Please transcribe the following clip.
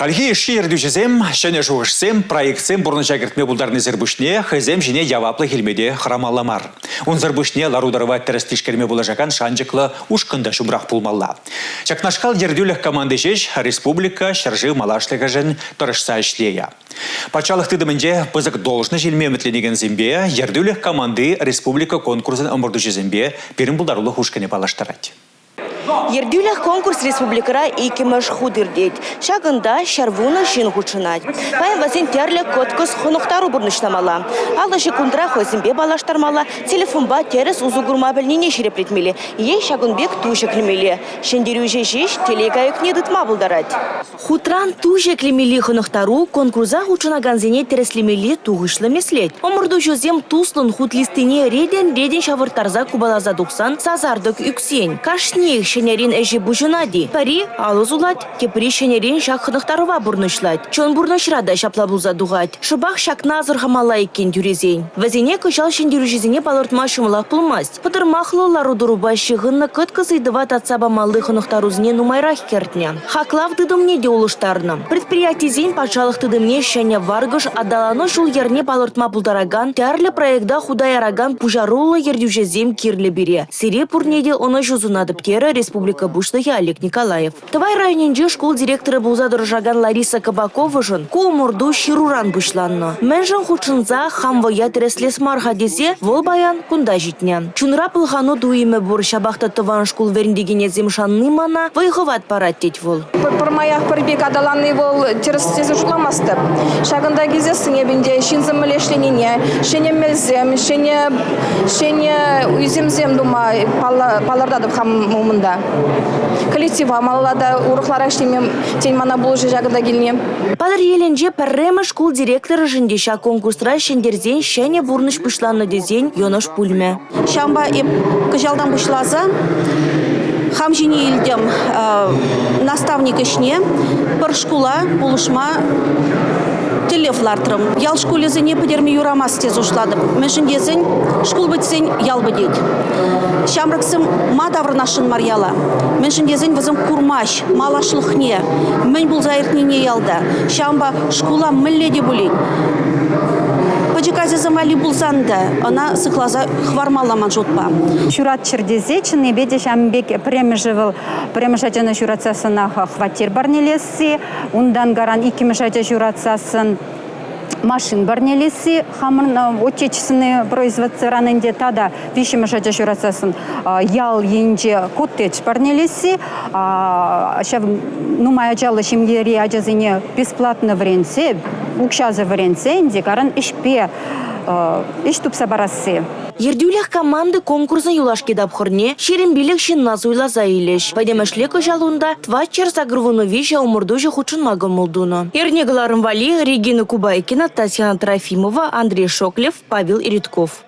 Хальхи йышши ертӳҫӗсем ҫӗнӗ шухӑшсем, проектсем пурнӑҫа кӗртме пултарнисӗр пуҫне хӑйсем ҫине яваплӑх илме те хӑрамалла мар. Унсӑр пуҫне лару-тӑрӑва тӗрӗс тишкерме пулӑшакан шанчӑклӑ ушкӑн та ҫумрах пулмалла. Ҫакнашкал ертӳлӗх команди ҫеҫ республика, ҫӗршыв малашлӑхӗшӗн тӑрӑшса ӗҫлейӗ. Патшалӑх тытӑмӗнче пысӑк должноҫ илме ӗмӗтленекенсемпе ертӳлӗх команди республика конкурсӗн ӑмӑртуҫисемпе пирӗн пултарулӑх ушкӑнӗ паллаштарать. Ертӳлӗх конкурс республикӑра иккӗмӗш хут иртет. Ҫакӑнта 110 ҫын хутшӑнать. Паян вӗсен тӗрлӗ кӑткӑс хӑнӑхтару пурнӑҫламалла. 50 ҫеккунтра хӑйсемпе паллаштармалла, телефонпа тӗрӗс усӑ курма пӗлнине ҫирӗплетмелле е ҫакӑн пек ту ҫӗклемелле. Ҫӗнтерӳҫӗ ҫеҫ телей кайӑкне тытма пултарать. Хутран ту ҫӗклемелли хӑнӑхтару конкурса хутшӑнакансене тӗрӗслемелли тухӑҫлӑ меслет. Ӑмӑртуҫӑсем туслӑн хут листине ретӗн-ретӗн ҫавӑрттарса купаласа тухсан сасартӑк ӳксен кашниех ҫӗнӗрен ӗҫе пуҫӑнать-и? Пӗри алӑ сулать, тепри ҫӗнӗрен ҫак хӑнӑхтарӑва пурнӑҫлать. Чӑн пурнӑҫра та ҫапла пулса тухать. Шӑпах ҫакна асӑрхамалла иккен тӳресен. Вӗсене кӑҫал ҫӗнтерӳҫӗсене палӑртма ҫӑмӑлах пулмасть. Пӑтӑрмахлӑ лару-тӑрупа ҫыхӑннӑ кӑткӑс ыйтӑва татса памалли хӑнӑхтарусене нумайрах кӗртнӗ. Хаклав тытӑмне те улӑштарнӑ. Предприятисен патшалӑх тытӑмне ҫӗнӗ варкӑш аталану ҫул-йӗрне палӑртма пултаракан тӗрлӗ проекта хута яракан пуҫаруллӑ ертӳҫӗсем кирлӗ пире. Сире пурне те ӑнӑҫу сунатӑп, терӗ республика Пуҫлӑхӗ Олег Николаев. Тӑвай районӗнче шкул директорӗ пулса тӑрӑшакан Лариса Кабаковӑшӑн ку ӑмӑрту ҫыруран пуҫланнӑ. Мӗншӗн хутшӑнса хам вӑя тӗрӗслес мар-ха тесе вӑл паян кунта ҫитнӗ. Чунра пӑлхану туйӑмӗ пур, ҫапах та тӑван шкул вӗрентекенӗсем шанни мана вӑй-хӑват парать, тет вӑл. Пӗрмаях пӗр пек аталанни вӑл тӗрӗс тесе шутламастӑп. Ҫакӑнта килсессӗн эпӗ ӗнтӗ ҫынсем мӗнле ӗҫленине, ҫӗнӗ мелсем, ҫӗнӗ ҫӗнӗ ӳсӗмсем тума палӑртатӑп хам умӑнта. Коллектива малалла та урӑхларах ӗҫлеме, тен, мана пулӑшӗ ҫакӑнта килни. Патӑрьелӗнче пӗрремӗш шкул директорӗшӗн те ҫак конкурсра ҫӗнтерсен ҫӗнӗ пурнӑҫ пуҫланнӑ тесен йӑнӑш пулмӗ. Ҫавӑнпа эп кӑҫалтан пуҫласа хам ҫине илтӗм наставник ӗҫне пӗр шкула пулӑшма тӗллев лартрӑм. Ял шкулӗсене пӗтерме юрамасть тесе шутлатӑп. Мӗншӗн тесен шкул пӗтсен ял пӗтет. Ҫамрӑксем ма таврӑнасшӑн мар яла? Мӗншӗн тесен вӗсем курмаҫ малашлӑхне, мӗн пулса иртнине ялта. Ҫавӑнпа шкула мӗнле те пулин пӗчӗк ачасем валли пулсан та ӑна сыхласа хӑвармалла ман шутпа. Ҫуратчӑр тесе чӑннипе те ҫавӑн пек пӗрремӗшӗ вӑл пӗрремӗш ачана ҫуратсассӑнах хваттер парнелесси, унтан каран иккӗмӗш ача ҫуратсассӑн машин парнелесси хамӑрӑн отечественный производствӑран ӗнтӗ тата виҫҫӗмӗш ача ҫуратсассӑн ял енче коттедж парнелесси, ҫав нумай ачаллӑ ҫемьери ачасене бесплатно вӗрентсе, укҫасӑр вӗрентсе ӗнтӗ каран ӗҫпе ӗҫ тупса парасси. Ертӳлӗх команди конкурсӑн юлашки тапхӑрне 25 ҫынна суйласа илӗҫ. Пӗтӗмӗшле кӑҫал унта 483 ӑмӑртуҫӑ хутшӑнма кӑмӑл тунӑ. Эрне кӑларӑм валли Регина Кубайкина, Татьяна Трофимова, Андрей Шоклев, Павел Иритков.